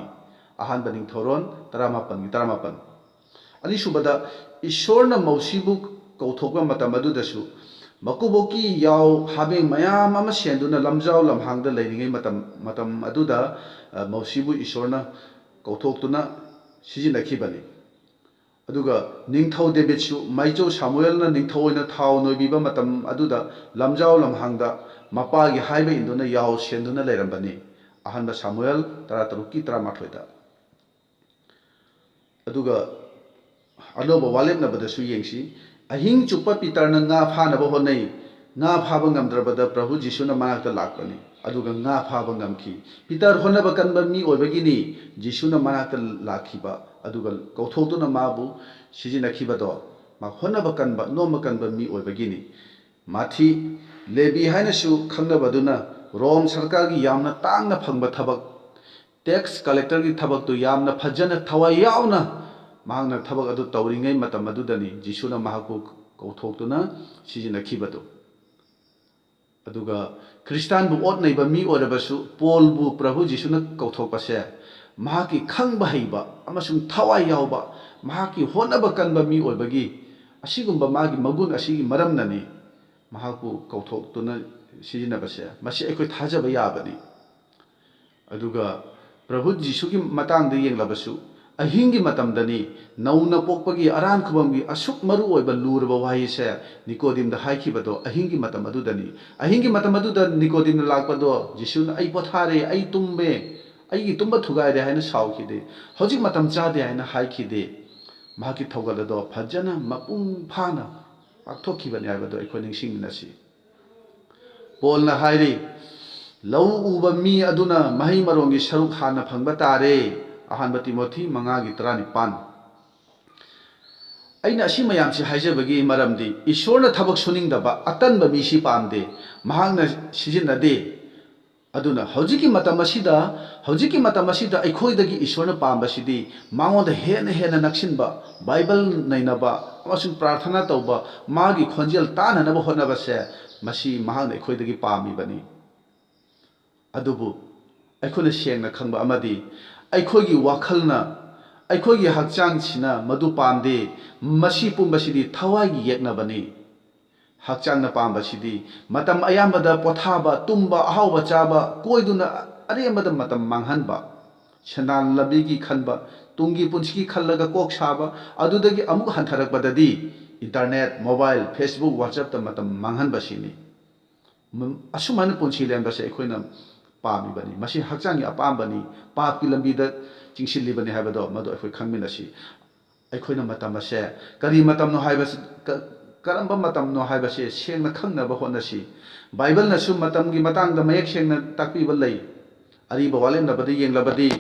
ꯑꯍꯥꯟꯕ ꯅꯤꯡꯊꯧꯔꯣꯟ ꯇꯔꯥꯃꯥꯄꯟꯒꯤ ꯇꯔꯥꯃꯥꯄꯟ꯫ ꯑꯅꯤꯁꯨꯕꯗ, ꯏꯁꯣꯔꯅ ꯃꯧꯁꯤꯕꯨ ꯀꯧꯊꯣꯛꯄ ꯃꯇꯝ ꯑꯗꯨꯗꯁꯨ ꯃꯀꯨꯕꯣꯛꯀꯤ ꯌꯥꯎ ꯍꯥꯃꯦꯡ ꯃꯌꯥꯝ ꯑꯃ ꯁꯦꯟꯗꯨꯅ ꯂꯝꯖꯥꯎ ꯂꯝꯍꯥꯡꯗ ꯂꯩꯔꯤꯉꯩ ꯃꯇꯝ, ꯃꯇꯝ ꯑꯗꯨꯗ, ꯑ, ꯃꯧꯁꯤꯕꯨ ꯏꯁꯣꯔꯅ ꯀꯧꯊꯣꯛꯇꯨꯅ ꯁꯤꯖꯤꯟꯅꯈꯤꯕꯅꯤ꯫ ꯑꯗꯨꯒ ꯅꯤꯡꯊꯧ ꯗꯦꯕꯤꯠꯁꯨ ꯃꯥꯏꯆꯧ ꯁꯥꯃꯨꯑꯦꯜꯅ ꯅꯤꯡꯊꯧ ꯑꯣꯏꯅ ꯊꯥꯎ ꯅꯣꯏꯕꯤꯕ ꯃꯇꯝ ꯑꯗꯨꯗ ꯂꯝꯖꯥꯎ ꯂꯝꯍꯥꯡꯗ ꯃꯄꯥꯒꯤ ꯍꯥꯏꯕ ꯏꯟꯗꯨꯅ ꯌꯥꯎ ꯁꯦꯟꯗꯨꯅ ꯂꯩꯔꯝꯕꯅꯤ꯫ ꯑꯍꯥꯟꯕ ꯁꯥꯃꯨꯑꯦꯜ ꯇꯔꯥꯇꯔꯨꯛꯀꯤ ꯇꯔꯥꯃꯥꯊꯣꯏꯗ꯫ ꯑꯗꯨꯒ ꯑꯅꯧꯕ ꯋꯥꯔꯦꯞꯅꯕꯗꯁꯨ ꯌꯦꯡꯁꯤ꯫ ꯑꯍꯤꯡ ꯆꯨꯞꯄ ꯄꯤꯇꯔꯅ ꯉꯥ ꯐꯥꯅꯕ ꯍꯣꯠꯅꯩ꯫ ꯉꯥ ꯐꯥꯕ ꯉꯝꯗ꯭ꯔꯕꯗ ꯄ꯭ꯔꯚꯨ ꯖꯤꯁꯨꯅ ꯃꯅꯥꯛꯇ ꯂꯥꯛꯄꯅꯤ, ꯑꯗꯨꯒ ꯉꯥ ꯐꯥꯕ ꯉꯝꯈꯤ꯫ ꯄꯤꯇꯔ ꯍꯣꯠꯅꯕ ꯀꯟꯕ ꯃꯤ ꯑꯣꯏꯕꯒꯤꯅꯤ ꯖꯤꯁꯨꯅ ꯃꯅꯥꯛꯇ ꯂꯥꯛꯈꯤꯕ, ꯑꯗꯨꯒ ꯀꯧꯊꯣꯛꯇꯨꯅ ꯃꯥꯕꯨ ꯁꯤꯖꯤꯟꯅꯈꯤꯕꯗꯣ꯫ ꯃꯥ ꯍꯣꯠꯅꯕ ꯀꯟꯕ, ꯅꯣꯝꯕ ꯀꯟꯕ ꯃꯤ ꯑꯣꯏꯕꯒꯤꯅꯤ꯫ ꯃꯥꯊꯤ, ꯂꯦꯕꯤ ꯍꯥꯏꯅꯁꯨ ꯈꯪꯅꯕꯗꯨꯅ ꯔꯣꯝ ꯁꯔꯀꯥꯔꯒꯤ ꯌꯥꯝꯅ ꯇꯥꯡꯅ ꯐꯪꯕ ꯊꯕꯛ, ꯇꯦꯛꯁ ꯀꯂꯦꯛꯇꯔꯒꯤ ꯊꯕꯛꯇꯨ ꯌꯥꯝꯅ ꯐꯖꯅ ꯊꯋꯥꯏ ꯌꯥꯎꯅ ꯃꯍꯥꯛꯅ ꯊꯕꯛ ꯑꯗꯨ ꯇꯧꯔꯤꯉꯩ ꯃꯇꯝ ꯑꯗꯨꯗꯅꯤ ꯖꯤꯁꯨꯅ ꯃꯍꯥꯛꯄꯨ ꯀꯧꯊꯣꯛꯇꯨꯅ ꯁꯤꯖꯤꯟꯅꯈꯤꯕꯗꯨ꯫ ꯑꯗꯨꯒ ꯈ꯭ꯔꯤꯁꯇꯥꯟꯕꯨ ꯑꯣꯠ ꯅꯩꯕ ꯃꯤ ꯑꯣꯏꯔꯕꯁꯨ ꯄꯣꯜꯕꯨ ꯄ꯭ꯔꯚꯨ ꯖꯤꯁꯨꯅ ꯀꯧꯊꯣꯛꯄꯁꯦ ꯃꯍꯥꯛꯀꯤ ꯈꯪꯕ ꯍꯩꯕ ꯑꯃꯁꯨꯡ ꯊꯋꯥꯏ ꯌꯥꯎꯕ, ꯃꯍꯥꯛꯀꯤ ꯍꯣꯠꯅꯕ ꯀꯟꯕ ꯃꯤ ꯑꯣꯏꯕꯒꯤ, ꯑꯁꯤꯒꯨꯝꯕ ꯃꯥꯒꯤ ꯃꯒꯨꯟ ꯑꯁꯤꯒꯤ ꯃꯔꯝꯅꯅꯤ ꯃꯍꯥꯛꯄꯨ ꯀꯧꯊꯣꯛꯇꯨꯅ ꯁꯤꯖꯤꯟꯅꯕꯁꯦ꯫ ꯃꯁꯤ ꯑꯩꯈꯣꯏ ꯊꯥꯖꯕ ꯌꯥꯕꯅꯤ꯫ ꯑꯗꯨꯒ ꯄ꯭ꯔꯚꯨ ꯖꯤꯁꯨꯒꯤ ꯃꯇꯥꯡꯗ ꯌꯦꯡꯂꯕꯁꯨ, ꯑꯍꯤꯡꯒꯤ ꯃꯇꯝꯗꯅꯤ ꯅꯧꯅ ꯄꯣꯛꯄꯒꯤ ꯑꯔꯥꯟ ꯈꯨꯕꯝꯒꯤ ꯑꯁꯨꯛ ꯃꯔꯨ ꯑꯣꯏꯕ ꯂꯨꯔꯕ ꯋꯥꯍꯩꯁꯦ ꯅꯤꯀꯣꯗꯤꯝꯗ ꯍꯥꯏꯈꯤꯕꯗꯣ ꯑꯍꯤꯡꯒꯤ ꯃꯇꯝ ꯑꯗꯨꯗꯅꯤ꯫ ꯑꯍꯤꯡꯒꯤ ꯃꯇꯝ ꯑꯗꯨꯗ ꯅꯤꯀꯣꯗꯤꯝꯅ ꯂꯥꯛꯄꯗꯣ, "ꯖꯤꯁꯨꯅ, 'ꯑꯩ ꯄꯣꯊꯥꯔꯦ, ꯑꯩ ꯇꯨꯝꯃꯦ, ꯑꯩꯒꯤ ꯇꯨꯝꯕ ꯊꯨꯒꯥꯏꯔꯦ," ꯍꯥꯏꯅ ꯁꯥꯎꯈꯤꯗꯦ꯫ "ꯍꯧꯖꯤꯛ ꯃꯇꯝ ꯆꯥꯗꯦ," ꯍꯥꯏꯅ ꯍꯥꯏꯈꯤꯗꯦ꯫ ꯃꯍꯥꯛꯀꯤ ꯊꯧꯒꯜ ꯑꯗꯣ ꯐꯖꯅ ꯃꯄꯨꯡ ꯐꯥꯅ ꯄꯥꯡꯊꯣꯛꯈꯤꯕꯅꯤ ꯍꯥꯏꯕꯗꯣ ꯑꯩꯈꯣꯏ ꯅꯤꯡꯁꯤꯡꯃꯤꯟꯅꯁꯤ꯫ ꯄꯣꯜꯅ ꯍꯥꯏꯔꯤ, "ꯂꯧ ꯎꯕ ꯃꯤ ꯑꯗꯨꯅ ꯃꯍꯩ ꯃꯔꯣꯡꯒꯤ ꯁꯔꯨꯛ ꯍꯥꯟꯅ ꯐꯪꯕ ꯇꯥꯔꯦ"꯫ ꯑꯍꯥꯟꯕ ꯇꯤꯃꯣꯊꯤ ꯃꯉꯥꯒꯤ ꯇꯔꯥꯅꯤꯄꯥꯟ꯫ ꯑꯩꯅ ꯑꯁꯤ ꯃꯌꯥꯝꯁꯤ ꯍꯥꯏꯖꯕꯒꯤ ꯃꯔꯝꯗꯤ, ꯏꯁꯣꯔꯅ ꯊꯕꯛ ꯁꯨꯅꯤꯡꯗꯕ ꯑꯇꯟꯕ ꯃꯤꯁꯤ ꯄꯥꯝꯗꯦ, ꯃꯍꯥꯛꯅ ꯁꯤꯖꯤꯟꯅꯗꯦ꯫ ꯑꯗꯨꯅ ꯍꯧꯖꯤꯛꯀꯤ ꯃꯇꯝ ꯑꯁꯤꯗ, ꯍꯧꯖꯤꯛꯀꯤ ꯃꯇꯝ ꯑꯁꯤꯗ ꯑꯩꯈꯣꯏꯗꯒꯤ ꯏꯁꯣꯔꯅ ꯄꯥꯝꯕꯁꯤꯗꯤ ꯃꯉꯣꯟꯗ ꯍꯦꯟꯅ ꯍꯦꯟꯅ ꯅꯛꯁꯤꯟꯕ, ꯕꯥꯏꯕꯜ ꯅꯩꯅꯕ ꯑꯃꯁꯨꯡ ꯄ꯭ꯔꯥꯔꯊꯅꯥ ꯇꯧꯕ, ꯃꯥꯒꯤ ꯈꯣꯟꯖꯦꯜ ꯇꯥꯅꯅꯕ ꯍꯣꯠꯅꯕꯁꯦ, ꯃꯁꯤ ꯃꯍꯥꯛꯅ ꯑꯩꯈꯣꯏꯗꯒꯤ ꯄꯥꯝꯃꯤꯕꯅꯤ꯫ ꯑꯗꯨꯕꯨ ꯑꯩꯈꯣꯏꯅ ꯁꯦꯡꯅ ꯈꯪꯕ ꯑꯃꯗꯤ, ꯑꯩꯈꯣꯏꯒꯤ ꯋꯥꯈꯜꯅ, ꯑꯩꯈꯣꯏꯒꯤ ꯍꯛꯆꯥꯡꯁꯤꯅ ꯃꯗꯨ ꯄꯥꯝꯗꯦ꯫ ꯃꯁꯤ ꯄꯨꯝꯕꯁꯤꯗꯤ ꯊꯋꯥꯏꯒꯤ ꯌꯦꯛꯅꯕꯅꯤ꯫ ꯍꯛꯆꯥꯡꯅ ꯄꯥꯝꯕꯁꯤꯗꯤ ꯃꯇꯝ ꯑꯌꯥꯝꯕꯗ ꯄꯣꯊꯥꯕ, ꯇꯨꯝꯕ, ꯑꯍꯥꯎꯕ ꯆꯥꯕ, ꯀꯣꯏꯗꯨꯅ ꯑꯔꯦꯝꯕꯗ ꯃꯇꯝ ꯃꯥꯡꯍꯟꯕ, ꯁꯦꯟꯗꯥꯟ ꯂꯝꯕꯤꯒꯤ ꯈꯟꯕ, ꯇꯨꯡꯒꯤ ꯄꯨꯟꯁꯤꯒꯤ ꯈꯜꯂꯒ ꯀꯣꯛ ꯁꯥꯕ, ꯑꯗꯨꯗꯒꯤ ꯑꯃꯨꯛ ꯍꯟꯊꯔꯛꯄꯗꯗꯤ internet, mobile, Facebook, WhatsAppꯇ ꯃꯇꯝ ꯃꯥꯡꯍꯟꯕꯁꯤꯅꯤ꯫ ꯃ-, ꯑꯁꯨꯃꯥꯏꯅ ꯄꯨꯟꯁꯤ ꯂꯦꯟꯕꯁꯦ ꯑꯩꯈꯣꯏꯅ ꯄꯥꯝꯃꯤꯕꯅꯤ꯫ ꯃꯁꯤ ꯍꯛꯆꯥꯡꯒꯤ ꯑꯄꯥꯝꯕꯅꯤ, ꯄꯥꯞꯀꯤ ꯂꯝꯕꯤꯗ ꯆꯤꯡꯁꯤꯜꯂꯤꯕꯅꯤ ꯍꯥꯏꯕꯗꯣ ꯃꯗꯨ ꯑꯩꯈꯣꯏ ꯈꯪꯃꯤꯟꯅꯁꯤ꯫ ꯑꯩꯈꯣꯏꯅ ꯃꯇꯝ ꯑꯁꯦ ꯀꯔꯤ ꯃꯇꯝꯅꯣ ꯍꯥꯏꯕꯁꯤ, ꯀ-, ꯀꯔꯝꯕ ꯃꯇꯝꯅꯣ ꯍꯥꯏꯕꯁꯦ ꯁꯦꯡꯅ ꯈꯪꯅꯕ ꯍꯣꯠꯅꯁꯤ꯫ ꯕꯥꯏꯕꯜꯅꯁꯨ ꯃꯇꯝꯒꯤ ꯃꯇꯥꯡꯗ ꯃꯌꯦꯛ ꯁꯦꯡꯅ ꯇꯥꯛꯄꯤꯕ ꯂꯩ꯫ ꯑꯔꯤꯕ ꯋꯥꯔꯦꯞꯅꯕꯗ ꯌꯦꯡꯂꯕꯗꯤ,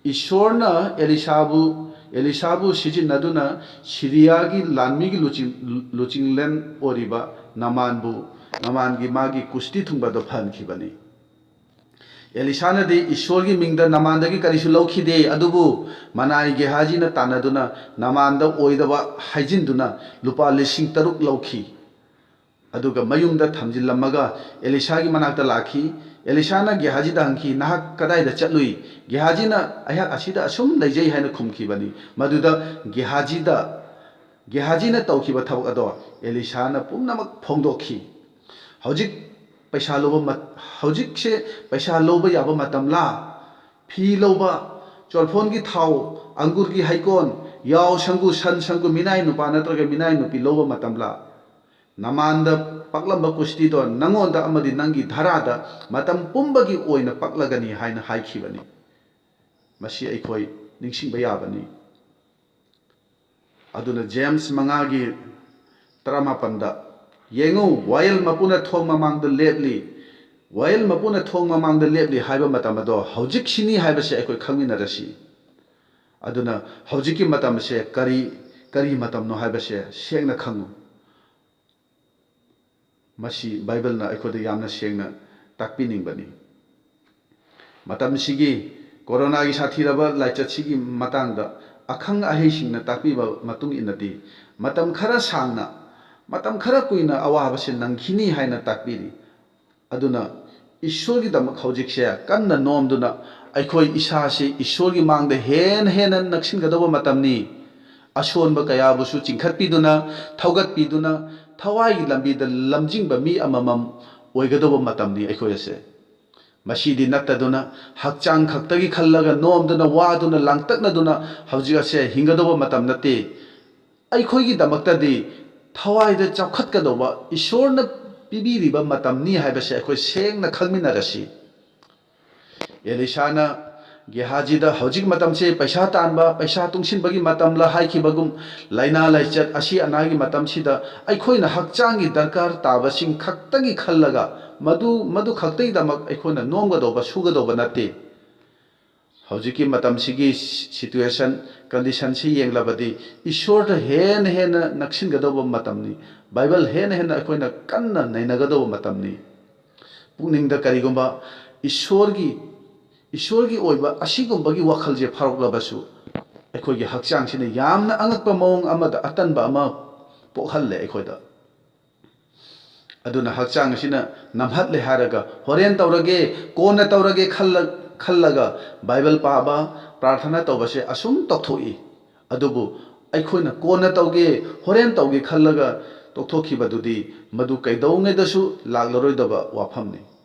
ꯏꯁꯣꯔꯅ ꯑꯦꯂꯤꯁꯥꯕꯨ, ꯑꯦꯂꯤꯁꯥꯕꯨ ꯁꯤꯖꯤꯟꯅꯗꯨꯅ ꯁꯤꯔꯤꯌꯥꯒꯤ ꯂꯥꯟꯃꯤꯒꯤ ꯂꯨꯆꯤꯡ-, ꯂꯨꯆꯤꯡꯂꯦꯟ ꯑꯣꯏꯔꯤꯕ ꯅꯃꯥꯟꯕꯨ, ꯅꯃꯥꯟꯒꯤ ꯃꯥꯒꯤ ꯀꯨꯁꯇꯤ ꯊꯨꯡꯕꯗ ꯐꯍꯟꯈꯤꯕꯅꯤ꯫ ꯑꯦꯂꯤꯁꯥꯅꯗꯤ ꯏꯁꯣꯔꯒꯤ ꯃꯤꯡꯗ ꯅꯃꯥꯟꯗꯒꯤ ꯀꯔꯤꯁꯨ ꯂꯧꯈꯤꯗꯦ, ꯑꯗꯨꯕꯨ ꯃꯅꯥꯏ ꯒꯦꯍꯥꯖꯤꯅ ꯇꯥꯟꯅꯗꯨꯅ ꯅꯃꯥꯟꯗ ꯑꯣꯏꯗꯕ ꯍꯥꯏꯖꯤꯟꯗꯨꯅ ꯂꯨꯄꯥ ꯂꯤꯁꯤꯡ ꯇꯔꯨꯛ ꯂꯧꯈꯤ꯫ ꯑꯗꯨꯒ ꯃꯌꯨꯝꯗ ꯊꯝꯖꯤꯜꯂꯝꯃꯒ ꯑꯦꯂꯤꯁꯥꯒꯤ ꯃꯅꯥꯛꯇ ꯂꯥꯛꯈꯤ꯫ ꯑꯦꯂꯤꯁꯥꯅ ꯒꯦꯍꯥꯖꯤꯗ ꯍꯪꯈꯤ, "ꯅꯍꯥꯛ ꯀꯗꯥꯏꯗ ꯆꯠꯂꯨꯏ?" ꯒꯦꯍꯥꯖꯤꯅ, "ꯑꯩꯍꯥꯛ ꯑꯁꯤꯗ ꯑꯁꯨꯝ ꯂꯩꯖꯩ" ꯍꯥꯏꯅ ꯈꯨꯝꯈꯤꯕꯅꯤ꯫ ꯃꯗꯨꯗ ꯒꯦꯍꯥꯖꯤꯗ, ꯒꯦꯍꯥꯖꯤꯅ ꯇꯧꯈꯤꯕ ꯊꯕꯛ ꯑꯗꯣ ꯑꯦꯂꯤꯁꯥꯅ ꯄꯨꯝꯅꯃꯛ ꯐꯣꯡꯗꯣꯛꯈꯤ꯫ ꯍꯧꯖꯤꯛ ꯄꯩꯁꯥ ꯂꯧꯕ ꯃꯠ-, ꯍꯧꯖꯤꯛꯁꯦ ꯄꯩꯁꯥ ꯂꯧꯕ ꯌꯥꯕ ꯃꯇꯝꯂꯥ? ꯐꯤ ꯂꯧꯕ, ꯆꯣꯔꯐꯣꯟꯒꯤ ꯊꯥꯎ, ꯑꯪꯒꯨꯔꯒꯤ ꯍꯩꯀꯣꯟ, ꯌꯥꯎ ꯁꯪꯒꯨ, ꯁꯟ ꯁꯪꯒꯨ, ꯃꯤꯅꯥꯏ ꯅꯨꯄꯥ ꯅꯠꯇ꯭ꯔꯒ ꯃꯤꯅꯥꯏ ꯅꯨꯄꯤ ꯂꯧꯕ ꯃꯇꯝꯂꯥ? ꯅꯃꯥꯟꯗ ꯄꯛꯂꯝꯕ ꯀꯨꯁꯇꯤꯗꯣ ꯅꯪꯉꯣꯟꯗ ꯑꯃꯗꯤ ꯅꯪꯒꯤ ꯙꯔꯥꯗ ꯃꯇꯝ ꯄꯨꯝꯕꯒꯤ ꯑꯣꯏꯅ ꯄꯛꯂꯒꯅꯤ ꯍꯥꯏꯅ ꯍꯥꯏꯈꯤꯕꯅꯤ꯫ ꯃꯁꯤ ꯑꯩꯈꯣꯏ ꯅꯤꯡꯁꯤꯡꯕ ꯌꯥꯕꯅꯤ꯫ ꯑꯗꯨꯅ ꯖꯦꯝꯁ ꯃꯉꯥꯒꯤ ꯇꯔꯥꯃꯥꯄꯟꯗ, "ꯌꯦꯡꯉꯨ, ꯋꯥꯌꯦꯜ ꯃꯄꯨꯅ ꯊꯣꯡ ꯃꯃꯥꯡꯗ ꯂꯦꯞꯂꯤ, ꯋꯥꯌꯦꯜ ꯃꯄꯨꯅ ꯊꯣꯡ ꯃꯃꯥꯡꯗ ꯂꯦꯞꯂꯤ" ꯍꯥꯏꯕ ꯃꯇꯝ ꯑꯗꯣ ꯍꯧꯖꯤꯛꯁꯤꯅꯤ ꯍꯥꯏꯕꯁꯦ ꯑꯩꯈꯣꯏ ꯈꯪꯃꯤꯟꯅꯔꯁꯤ꯫ ꯑꯗꯨꯅ ꯍꯧꯖꯤꯛꯀꯤ ꯃꯇꯝꯁꯦ ꯀꯔꯤ, ꯀꯔꯤ ꯃꯇꯝꯅꯣ ꯍꯥꯏꯕꯁꯦ ꯁꯦꯡꯅ ꯈꯪꯉꯨ꯫ ꯃꯁꯤ ꯕꯥꯏꯕꯜꯅ ꯑꯩꯈꯣꯏꯗ ꯌꯥꯝꯅ ꯁꯦꯡꯅ ꯇꯥꯛꯄꯤꯅꯤꯡꯕꯅꯤ꯫ ꯃꯇꯝꯁꯤꯒꯤ ꯀꯣꯔꯣꯅꯥꯒꯤ ꯁꯥꯊꯤꯔꯕ ꯂꯥꯏꯆꯠꯁꯤꯒꯤ ꯃꯇꯥꯡꯗ ꯑꯈꯪ ꯑꯍꯩꯁꯤꯡꯅ ꯇꯥꯛꯄꯤꯕ ꯃꯇꯨꯡ ꯏꯟꯅꯗꯤ, ꯃꯇꯝ ꯈꯔ ꯁꯥꯡꯅ, ꯃꯇꯝ ꯈꯔ ꯀꯨꯏꯅ ꯑꯋꯥꯕꯁꯤ ꯅꯪꯈꯤꯅꯤ ꯍꯥꯏꯅ ꯇꯥꯛꯄꯤꯔꯤ꯫ ꯑꯗꯨꯅ ꯏꯁꯣꯔꯒꯤꯗꯃꯛ ꯍꯧꯖꯤꯛꯁꯦ ꯀꯟꯅ ꯅꯣꯝꯗꯨꯅ ꯑꯩꯈꯣꯏ ꯏꯁꯥꯁꯤ ꯏꯁꯣꯔꯒꯤ ꯃꯥꯡꯗ ꯍꯦꯟꯅ ꯍꯦꯟꯅ ꯅꯛꯁꯤꯟꯒꯗꯧꯕ ꯃꯇꯝꯅꯤ꯫ ꯑꯁꯣꯟꯕ ꯀꯌꯥꯕꯨꯁꯨ ꯆꯤꯡꯈꯠꯄꯤꯗꯨꯅ, ꯊꯧꯒꯠꯄꯤꯗꯨꯅ, ꯊꯋꯥꯏꯒꯤ ꯂꯝꯕꯤꯗ ꯂꯝꯖꯤꯡꯕ ꯃꯤ ꯑꯃꯃꯝ ꯑꯣꯏꯒꯗꯧꯕ ꯃꯇꯝꯅꯤ ꯑꯩꯈꯣꯏ ꯑꯁꯦ꯫ ꯃꯁꯤꯗꯤ ꯅꯠꯇꯗꯨꯅ, ꯍꯛꯆꯥꯡ ꯈꯛꯇꯒꯤ ꯈꯜꯂꯒ ꯅꯣꯝꯗꯨꯅ, ꯋꯥꯗꯨꯅ, ꯂꯥꯡꯇꯛꯅꯗꯨꯅ ꯍꯧꯖꯤꯛ ꯑꯁꯦ ꯍꯤꯡꯒꯗꯧꯕ ꯃꯇꯝ ꯅꯠꯇꯦ꯫ ꯑꯩꯈꯣꯏꯒꯤꯗꯃꯛꯇꯗꯤ ꯊꯋꯥꯏꯗ ꯆꯥꯎꯈꯠꯀꯗꯧꯕ ꯏꯁꯣꯔꯅ ꯄꯤꯕꯤꯔꯤꯕ ꯃꯇꯝꯅꯤ ꯍꯥꯏꯕꯁꯦ ꯑꯩꯈꯣꯏ ꯁꯦꯡꯅ ꯈꯪꯃꯤꯟꯅꯔꯁꯤ꯫ ꯑꯦꯂꯤꯁꯥꯅ ꯒꯦꯍꯥꯖꯤꯗ ꯍꯧꯖꯤꯛ ꯃꯇꯝꯁꯦ ꯄꯩꯁꯥ ꯇꯥꯟꯕ, ꯄꯩꯁꯥ ꯇꯨꯡꯁꯤꯟꯕꯒꯤ ꯃꯇꯝꯂ ꯍꯥꯏꯈꯤꯕꯒꯨꯝ, ꯂꯥꯏꯅꯥ ꯂꯥꯏꯆꯠ, ꯑꯁꯤ ꯑꯅꯥꯒꯤ ꯃꯇꯝꯁꯤꯗ ꯑꯩꯈꯣꯏꯅ ꯍꯛꯆꯥꯡꯒꯤ ꯗꯔꯀꯥꯔ ꯇꯥꯕꯁꯤꯡ ꯈꯛꯇꯒꯤ ꯈꯜꯂꯒ ꯃꯗꯨ, ꯃꯗꯨ ꯈꯛꯇꯒꯤꯗꯃꯛ ꯑꯩꯈꯣꯏꯅ ꯅꯣꯝꯒꯗꯧꯕ, ꯁꯨꯒꯗꯧꯕ ꯅꯠꯇꯦ꯫ ꯍꯧꯖꯤꯛꯀꯤ ꯃꯇꯝꯁꯤꯒꯤ situation, conditionꯁꯤ ꯌꯦꯡꯂꯕꯗꯤ ꯏꯁꯣꯔꯗ ꯍꯦꯟꯅ ꯍꯦꯟꯅ ꯅꯛꯁꯤꯟꯒꯗꯧꯕ ꯃꯇꯝꯅꯤ꯫ ꯕꯥꯏꯕꯜ ꯍꯦꯟꯅ ꯍꯦꯟꯅ ꯑꯩꯈꯣꯏꯅ ꯀꯟꯅ ꯅꯩꯅꯒꯗꯧꯕ ꯃꯇꯝꯅꯤ꯫ ꯄꯨꯛꯅꯤꯡꯗ ꯀꯔꯤꯒꯨꯝꯕ ꯏꯁꯣꯔꯒꯤ, ꯏꯁꯣꯔꯒꯤ ꯑꯣꯏꯕ ꯑꯁꯤꯒꯨꯝꯕꯒꯤ ꯋꯥꯈꯜꯁꯦ ꯐꯥꯎꯔꯛꯂꯕꯁꯨ, ꯑꯩꯈꯣꯏꯒꯤ ꯍꯛꯆꯥꯡꯁꯤꯅ ꯌꯥꯝꯅ ꯑꯉꯛꯄ ꯃꯑꯣꯡ ꯑꯃꯗ ꯑꯇꯟꯕ ꯑꯃ ꯄꯣꯛꯍꯜꯂꯦ ꯑꯩꯈꯣꯏꯗ꯫ ꯑꯗꯨꯅ ꯍꯛꯆꯥꯡ ꯑꯁꯤꯅ ꯅꯝꯍꯠꯂꯦ ꯍꯥꯏꯔꯒ, "ꯍꯣꯔꯦꯟ ꯇꯧꯔꯒꯦ, ꯀꯣꯟꯅ ꯇꯧꯔꯒꯦ" ꯈꯜꯂ-, ꯈꯜꯂꯒ ꯕꯥꯏꯕꯜ ꯄꯥꯕ, ꯄ꯭ꯔꯥꯔꯊꯅꯥ ꯇꯧꯕꯁꯦ ꯑꯁꯨꯝ ꯇꯧꯊꯣꯛꯏ꯫ ꯑꯗꯨꯕꯨ ꯑꯩꯈꯣꯏꯅ "ꯀꯣꯟꯅ ꯇꯧꯒꯦ, ꯍꯣꯔꯦꯟ ꯇꯧꯒꯦ" ꯈꯜꯂꯒ ꯇꯣꯛꯊꯣꯛꯈꯤꯕꯗꯨꯗꯤ ꯃꯗꯨ ꯀꯩꯗꯧꯉꯩꯗꯁꯨ ꯂꯥꯛꯂꯔꯣꯏꯗꯕ ꯋꯥꯐꯝꯅꯤ꯫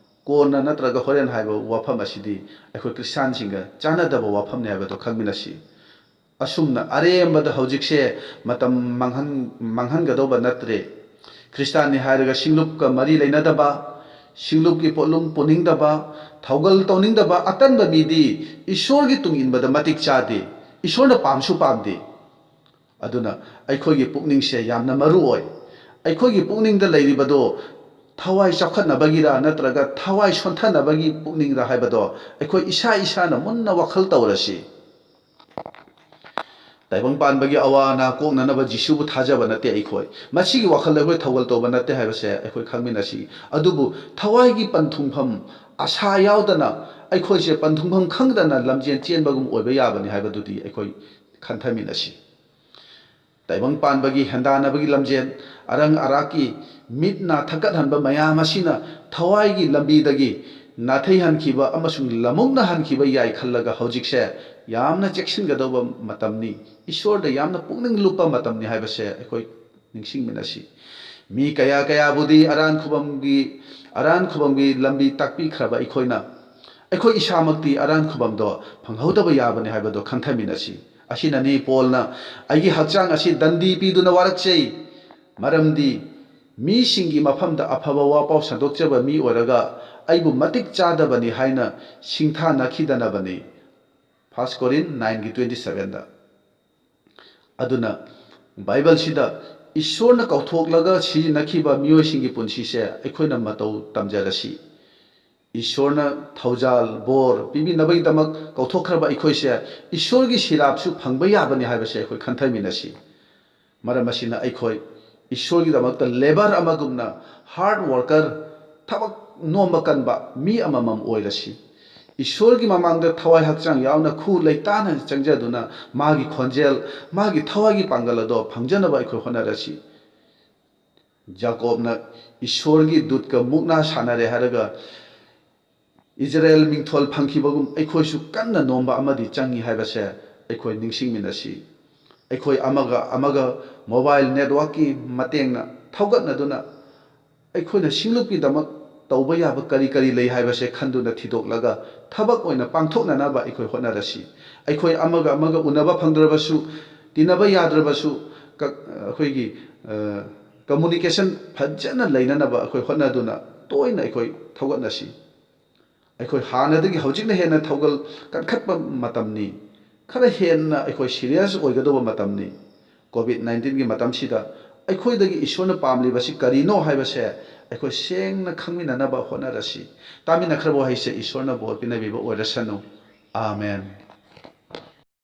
ꯀꯣꯟꯅ ꯅꯠꯇ꯭ꯔꯒ ꯍꯣꯔꯦꯟ ꯍꯥꯏꯕ ꯋꯥꯐꯝ ꯑꯁꯤꯗꯤ ꯑꯩꯈꯣꯏ ꯈ꯭ꯔꯤꯁꯇꯥꯟꯁꯤꯡꯒ ꯆꯥꯟꯅꯗꯕ ꯋꯥꯐꯝꯅꯤ ꯍꯥꯏꯕꯗꯨ ꯈꯪꯃꯤꯟꯅꯁꯤ꯫ ꯑꯁꯨꯝꯅ ꯑꯔꯦꯝꯕꯗ ꯍꯧꯖꯤꯛꯁꯦ ꯃꯇꯝ ꯃꯥꯡꯍꯟ-, ꯃꯥꯡꯍꯟꯒꯗꯧꯕ ꯅꯠꯇ꯭ꯔꯦ꯫ ꯈ꯭ꯔꯤꯁꯇꯥꯟꯅꯤ ꯍꯥꯏꯔꯒ ꯁꯤꯡꯂꯨꯞꯀ ꯃꯔꯤ ꯂꯩꯅꯗꯕ, ꯁꯤꯡꯂꯨꯞꯀꯤ ꯄꯣꯠꯂꯨꯝ ꯄꯨꯅꯤꯡꯗꯕ, ꯊꯧꯒꯜ ꯇꯧꯅꯤꯡꯗꯕ ꯑꯇꯟꯕ ꯃꯤꯗꯤ ꯏꯁꯣꯔꯒꯤ ꯇꯨꯡ ꯏꯟꯕꯗ ꯃꯇꯤꯛ ꯆꯥꯗꯦ, ꯏꯁꯣꯔꯅ ꯄꯥꯝꯁꯨ ꯄꯥꯝꯗꯦ꯫ ꯑꯗꯨꯅ ꯑꯩꯈꯣꯏꯒꯤ ꯄꯨꯛꯅꯤꯡꯁꯦ ꯌꯥꯝꯅ ꯃꯔꯨ ꯑꯣꯏ꯫ ꯑꯩꯈꯣꯏꯒꯤ ꯄꯨꯛꯅꯤꯡꯗ ꯂꯩꯔꯤꯕꯗꯣ ꯊꯋꯥꯏ ꯆꯥꯎꯈꯠꯅꯕꯒꯤꯔ ꯅꯠꯇ꯭ꯔꯒ ꯊꯋꯥꯏ ꯁꯣꯟꯊꯅꯕꯒꯤ ꯄꯨꯛꯅꯤꯡꯔ ꯍꯥꯏꯕꯗꯣ ꯑꯩꯈꯣꯏ ꯏꯁꯥ ꯏꯁꯥꯅ ꯃꯨꯟꯅ ꯋꯥꯈꯜ ꯇꯧꯔꯁꯤ꯫ ꯇꯥꯏꯕꯪ ꯄꯥꯟꯕꯒꯤ ꯑꯋꯥ ꯑꯅꯥ ꯀꯣꯛꯅꯅꯕ ꯖꯤꯁꯨꯕꯨ ꯊꯥꯖꯕ ꯅꯠꯇꯦ ꯑꯩꯈꯣꯏ꯫ ꯃꯁꯤꯒꯤ ꯋꯥꯈꯜꯗ ꯑꯩꯈꯣꯏ ꯊꯧꯒꯜ ꯇꯧꯕ ꯅꯠꯇꯦ ꯍꯥꯏꯕꯁꯦ ꯑꯩꯈꯣꯏ ꯈꯪꯃꯤꯟꯅꯁꯤ꯫ ꯑꯗꯨꯕꯨ ꯊꯋꯥꯏꯒꯤ ꯄꯟꯊꯨꯡꯐꯝ, ꯑꯁꯥ ꯌꯥꯎꯗꯅ ꯑꯩꯈꯣꯏꯁꯦ ꯄꯟꯊꯨꯡꯐꯝ ꯈꯪꯗꯅ ꯂꯝꯖꯦꯟ ꯆꯦꯟꯕꯒꯨꯝ ꯑꯣꯏꯕ ꯌꯥꯕꯅꯤ ꯍꯥꯏꯕꯗꯨꯗꯤ ꯑꯩꯈꯣꯏ ꯈꯟꯊꯃꯤꯟꯅꯁꯤ꯫ ꯇꯥꯏꯕꯪ ꯄꯥꯟꯕꯒꯤ ꯍꯦꯟꯗꯥꯟꯅꯕꯒꯤ ꯂꯝꯖꯦꯟ, ꯑꯔꯪ ꯑꯔꯥꯛꯀꯤ ꯃꯤꯠ ꯅꯥ ꯊꯛꯀꯠꯍꯟꯕ ꯃꯌꯥꯝ ꯑꯁꯤꯅ ꯊꯋꯥꯏꯒꯤ ꯂꯝꯕꯤꯗꯒꯤ ꯅꯥꯊꯩꯍꯟꯈꯤꯕ ꯑꯃꯁꯨꯡ ꯂꯃꯨꯛꯅꯍꯟꯈꯤꯕ ꯌꯥꯏ ꯈꯜꯂꯒ ꯍꯧꯖꯤꯛꯁꯦ ꯌꯥꯝꯅ ꯆꯦꯛꯁꯤꯟꯒꯗꯧꯕ ꯃꯇꯝꯅꯤ꯫ ꯏꯁꯣꯔꯗ ꯌꯥꯝꯅ ꯄꯨꯛꯅꯤꯡ ꯂꯨꯞꯄ ꯃꯇꯝꯅꯤ ꯍꯥꯏꯕꯁꯦ ꯑꯩꯈꯣꯏ ꯅꯤꯡꯁꯤꯡꯃꯤꯟꯅꯁꯤ꯫ ꯃꯤ ꯀꯌꯥ ꯀꯌꯥꯕꯨꯗꯤ ꯑꯔꯥꯟ ꯈꯨꯕꯝꯒꯤ, ꯑꯔꯥꯟ ꯈꯨꯕꯝꯒꯤ ꯂꯝꯕꯤ ꯇꯥꯛꯄꯤꯈ꯭ꯔꯕ ꯑꯩꯈꯣꯏꯅ, ꯑꯩꯈꯣꯏ ꯏꯁꯥꯃꯛꯇꯤ ꯑꯔꯥꯟ ꯈꯨꯕꯝꯗꯣ ꯐꯪꯍꯧꯗꯕ ꯌꯥꯕꯅꯤ ꯍꯥꯏꯕꯗꯣ ꯈꯟꯊꯃꯤꯟꯅꯁꯤ꯫ ꯑꯁꯤꯅꯅꯤ ꯄꯣꯜꯅ, "ꯑꯩꯒꯤ ꯍꯛꯆꯥꯡ ꯑꯁꯤ ꯗꯟꯗꯤ ꯄꯤꯗꯨꯅ ꯋꯥꯔꯛꯆꯩ, ꯃꯔꯝꯗꯤ ꯃꯤꯁꯤꯡꯒꯤ ꯃꯐꯝꯗ ꯑꯐꯕ ꯋꯥꯄꯥꯎ ꯁꯟꯗꯣꯛꯆꯕ ꯃꯤ ꯑꯣꯏꯔꯒ ꯑꯩꯕꯨ ꯃꯇꯤꯛ ꯆꯥꯗꯕꯅꯤ" ꯍꯥꯏꯅ ꯁꯤꯡꯊꯥꯅꯈꯤꯗꯅꯕꯅꯤ꯫ ꯐꯥꯔꯁ ꯀꯣꯔꯤꯟ ꯅꯥꯏꯟꯒꯤ ꯇ꯭ꯋꯦꯟꯇꯤ ꯁꯚꯦꯟꯗ꯫ ꯑꯗꯨꯅ ꯕꯥꯏꯕꯜꯁꯤꯗ ꯏꯁꯣꯔꯅ ꯀꯧꯊꯣꯛꯂꯒ ꯁꯤꯖꯤꯟꯅꯈꯤꯕ ꯃꯤꯑꯣꯏꯁꯤꯡꯒꯤ ꯄꯨꯟꯁꯤꯁꯦ ꯑꯩꯈꯣꯏꯅ ꯃꯇꯧ ꯇꯝꯖꯔꯁꯤ꯫ ꯏꯁꯣꯔꯅ ꯊꯧꯖꯥꯜ, ꯕꯣꯔ ꯄꯤꯕꯤꯅꯕꯒꯤꯗꯃꯛ ꯀꯧꯊꯣꯛꯈ꯭ꯔꯕ ꯑꯩꯈꯣꯏꯁꯦ ꯏꯁꯣꯔꯒꯤ ꯁꯤꯔꯥꯞꯁꯨ ꯐꯪꯕ ꯌꯥꯕꯅꯤ ꯍꯥꯏꯕꯁꯦ ꯑꯩꯈꯣꯏ ꯈꯟꯊꯃꯤꯟꯅꯁꯤ꯫ ꯃꯔꯝ ꯑꯁꯤꯅ ꯑꯩꯈꯣꯏ ꯏꯁꯣꯔꯒꯤꯗꯃꯛꯇ ꯂꯦꯕꯔ ꯑꯃꯒꯨꯝꯅ, ꯍꯥꯔꯗ ꯋꯥꯔꯀꯔ, ꯊꯕꯛ ꯅꯣꯝꯕ ꯀꯟꯕ ꯃꯤ ꯑꯃꯃꯝ ꯑꯣꯏꯔꯁꯤ꯫ ꯏꯁꯣꯔꯒꯤ ꯃꯃꯥꯡꯗ ꯊꯋꯥꯏ ꯍꯛꯆꯥꯡ ꯌꯥꯎꯅ ꯈꯨ ꯂꯩꯇꯥꯅ ꯆꯪꯖꯗꯨꯅ ꯃꯥꯒꯤ ꯈꯣꯟꯖꯦꯜ, ꯃꯥꯒꯤ ꯊꯋꯥꯏꯒꯤ ꯄꯥꯡꯒꯜ ꯑꯗꯣ ꯐꯪꯖꯅꯕ ꯑꯩꯈꯣꯏ ꯍꯣꯠꯅꯔꯁꯤ꯫ ꯖꯥꯀꯣꯕꯅ ꯏꯁꯣꯔꯒꯤ ꯗꯨꯠꯀ ꯃꯨꯛꯅꯥ ꯁꯥꯟꯅꯔꯦ ꯍꯥꯏꯔꯒ ꯏꯖꯔꯦꯜ ꯃꯤꯡꯊꯣꯜ ꯐꯪꯈꯤꯕꯒꯨꯝ ꯑꯩꯈꯣꯏꯁꯨ ꯀꯟꯅ ꯅꯣꯝꯕ ꯑꯃꯗꯤ ꯆꯪꯉꯤ ꯍꯥꯏꯕꯁꯦ ꯑꯩꯈꯣꯏ ꯅꯤꯡꯁꯤꯡꯃꯤꯟꯅꯁꯤ꯫ ꯑꯩꯈꯣꯏ ꯑꯃꯒ ꯑꯃꯒ ꯃꯣꯕꯥꯏꯜ ꯅꯦꯠꯋꯥꯛꯀꯤ ꯃꯇꯦꯡꯅ ꯊꯧꯒꯠꯅꯗꯨꯅ ꯑꯩꯈꯣꯏꯅ ꯁꯤꯡꯂꯨꯞꯀꯤꯗꯃꯛ ꯇꯧꯕ ꯌꯥꯕ ꯀꯔꯤ ꯀꯔꯤ ꯂꯩ ꯍꯥꯏꯕꯁꯦ ꯈꯟꯗꯨꯅ ꯊꯤꯗꯣꯛꯂꯒ ꯊꯕꯛ ꯑꯣꯏꯅ ꯄꯥꯡꯊꯣꯛꯅꯅꯕ ꯑꯩꯈꯣꯏ ꯍꯣꯠꯅꯔꯁꯤ꯫ ꯑꯩꯈꯣꯏ ꯑꯃꯒ ꯑꯃꯒ ꯎꯅꯕ ꯐꯪꯗ꯭ꯔꯕꯁꯨ, ꯇꯤꯟꯅꯕ ꯌꯥꯗ꯭ꯔꯕꯁꯨ, ꯀ-, ꯑꯩꯈꯣꯏꯒꯤ, ꯑ, ꯀꯝꯃꯨꯅꯤꯀꯦꯁꯟ ꯐꯖꯅ ꯂꯩꯅꯅꯕ ꯑꯩꯈꯣꯏ ꯍꯣꯠꯅꯗꯨꯅ ꯇꯣꯏꯅ ꯑꯩꯈꯣꯏ ꯊꯧꯒꯠꯅꯁꯤ꯫ ꯑꯩꯈꯣꯏ ꯍꯥꯟꯅꯗꯒꯤ ꯍꯧꯖꯤꯛꯅ ꯍꯦꯟꯅ ꯊꯧꯒꯜ ꯀꯟꯈꯠꯄ ꯃꯇꯝꯅꯤ꯫ ꯈꯔ ꯍꯦꯟꯅ ꯑꯩꯈꯣꯏ ꯁꯤꯔꯤꯌꯁ ꯑꯣꯏꯒꯗꯧꯕ ꯃꯇꯝꯅꯤ꯫ ꯀꯣꯚꯤꯗ ꯅꯥꯏꯟꯇꯤꯟꯒꯤ ꯃꯇꯝꯁꯤꯗ ꯑꯩꯈꯣꯏꯗꯒꯤ ꯏꯁꯣꯔꯅ ꯄꯥꯝꯂꯤꯕꯁꯤ ꯀꯔꯤꯅꯣ ꯍꯥꯏꯕꯁꯦ ꯑꯩꯈꯣꯏ ꯁꯦꯡꯅ ꯈꯪꯃꯤꯟꯅꯅꯕ ꯍꯣꯠꯅꯔꯁꯤ꯫ ꯇꯥꯃꯤꯟꯅꯈ꯭ꯔꯕ ꯋꯥꯍꯩꯁꯦ ꯏꯁꯣꯔꯅ ꯕꯣꯔ ꯄꯤꯅꯕꯤꯕ ꯑꯣꯏꯔꯁꯅꯨ꯫ ꯑꯥꯃꯦꯟ꯫